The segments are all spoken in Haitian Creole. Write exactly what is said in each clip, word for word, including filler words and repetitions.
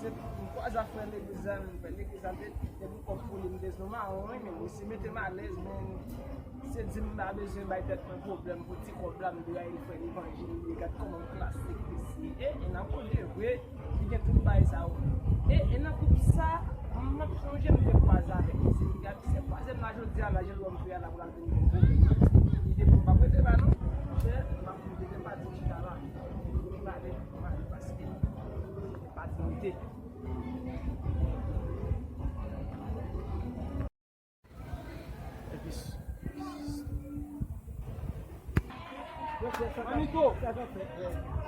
M kwaze ak frè legliz la, frè legliz la te, te gen kòb pou li, m te sou mawon, wi, men misye mete m alèz, men se di m pa bezwen bay tèt mwen pwoblèm pou ti kòb la, m dwe al fè levanjil, li gad kòman m klasik, mesye, e, e n ap kontre vre, li gen tout bagay sa yo. E, e nan koup sa, m ap sonje m te kwaze avèk misye, li gad, se kwaze m la jodi a, la, jan l wè m fè a la pou l al vin gen pwoblèm nan. Li te pou m pa prete ba non, monchè, m ap, m te gen pa di chita la, m pale, m pale, paske pa diyite. Epi s- Manito,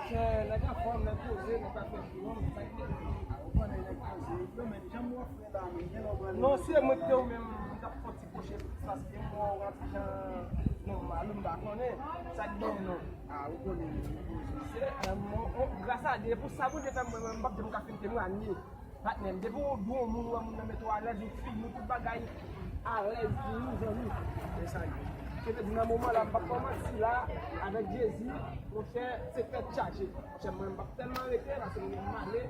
chè, nèg anfòm, nèg poze, nèg pa fè pwòm, sa ki te. Non, se mwen ki te ou menm, m t ap fè ti kwoche, paske m wè w yon ti jan nòmal, m pa konnen sa k gen non. Ah, ou konnen, ou konnen. Se, euh, mon, on, gras a Dye, pou sa Bondye fè m, mwen, mwen, m p ap di m ka fin temwanye. Patnè m, depi w di yon moun, ou wè moun nan mete w alèz, ou fini, tout bagay alèz pou ou, zanmi. Se sa l ye. Se vle di, nan moman la, m p ap fè w manti la, avèk Jezi, monchè, se tèt chaje. Monchè, mwen, m p ap tèlman rete, paske m gen male.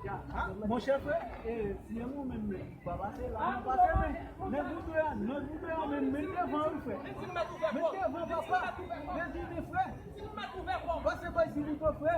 Ya, ah, monchè frè, e, si e nou menm, men, pa pase la, nou pase, men, nèg ou dwe a, nèg ou dwe a, men, men devan, wi, frè. Men devan, papa. Men di, men frè. Pase bay si li pa frè.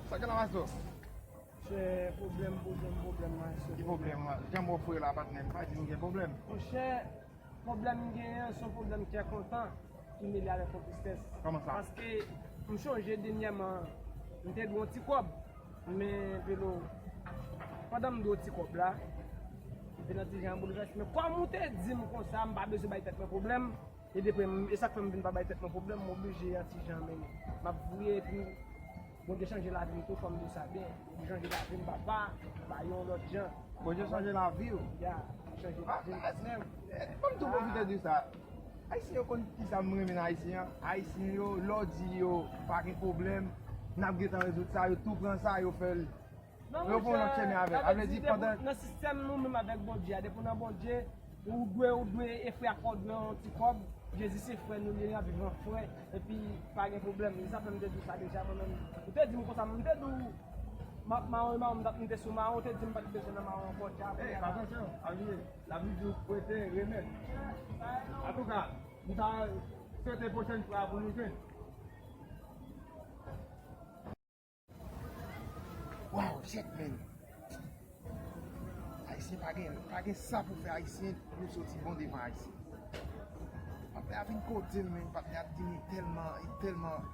Sa gen la, maestro? Chè, pwoblèm, pwoblèm, pwoblèm, maestro. Ki pwoblèm? Jan m ofri la, patnè m, pa di m gen pwoblèm. Monchè, pwoblèm m genyen an, se yon pwoblèm kè kontan ki mele avèk yon tristès. Kòman sa? Paske m chonje dènyèman, m te dwe yon ti kòb, men Velo, pandan m dwe yon ti kòb la, m te nan ti jan boulvès. Men kòm ou te di m konsa, m pa bezwen bay tèt mwen pwoblèm, e depi m, e sa k fè m vin pa bay tèt mwen pwoblèm, m oblije yon ti jan, men m ap vouye epi Bondye chanje lavi m tou, fò m di w sa byen. Bondye chanje lavi m, papa, ba yon lòt jan. Bondye chanje lavi w? Ya, chanje lavi m, patnè m. Ban m tou pwofite di sa. Ayisyen yo konn kisa m renmen nan Ayisyen an. Ayisyen yo, lè w di yo pa gen pwoblèm, n ap gentan rezoud sa, yo tou pran sa, yo fè l. Yo pran yon lòt chemen avè l. Sa vle di, pandan nan sistèm nou menm avèk Bondye a, depi w nan Bondye, ou dwe, ou dwe, e frè a fè w dwe yon ti kòb. Jezi se frè nou, li ap viv an frè, epi pa gen pwoblèm. E sa fè m te di w sa deja, mwen menm. Ou te di m konsa, m te di w, m ap mawon, mawon, m t ap, m te sou mawon, ou te di m pa t bezwen nan mawon ankò, dja, kounye a la. Atansyon, Aviye, Labib di w prete, remèt. Antouka, m ta swete pwochèn fwa pou nou jwenn. Waw, shit, man. Ayisyen pa gen, pa gen sa pou fè Ayisyen, nou soti bon devan Ayisyen. Patnè a vin kote m, men patnè a di m tèlman, e tèlman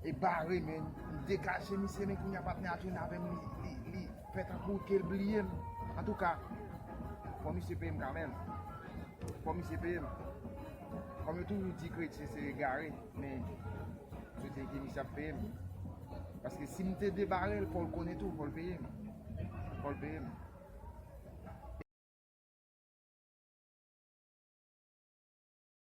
e bare, men m degaje misye, men kounye a patnè a jwenn avè m, li, li, li fè tankou ke l bliye m. Antouka, fò misye peye m kanmenm. Fò misye peye m. Kòm yo toujou di kretyen se egare, men m swete ke misye ap peye m. Paske si m te debare l, fò l konnen tou, fò l peye m. Fò l peye m.